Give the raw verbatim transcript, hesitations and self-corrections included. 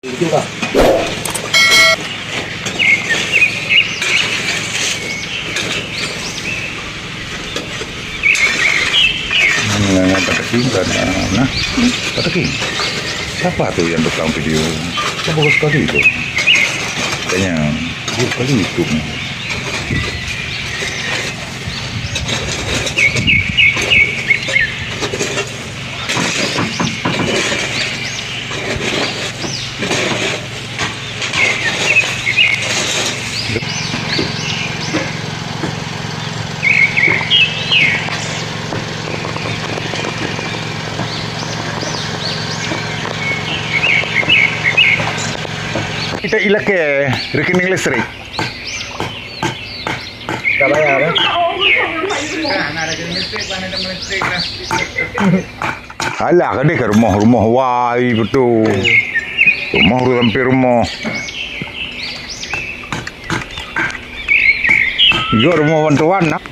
Itu kah? Nah, nah, nah, Pak Teking kan, nah, nah. Pak Teking, siapa tuh yang tukang video? Kan bagus sekali itu. Kayaknya bagus sekali itu. Kita ilakée rekening listrik. Ka bayar, kan? Alah, ka deh ka rumoh-rumoh wai beutôi. Rumoh ureueng sampai rumoh. Juga rumoh bantuan, nah.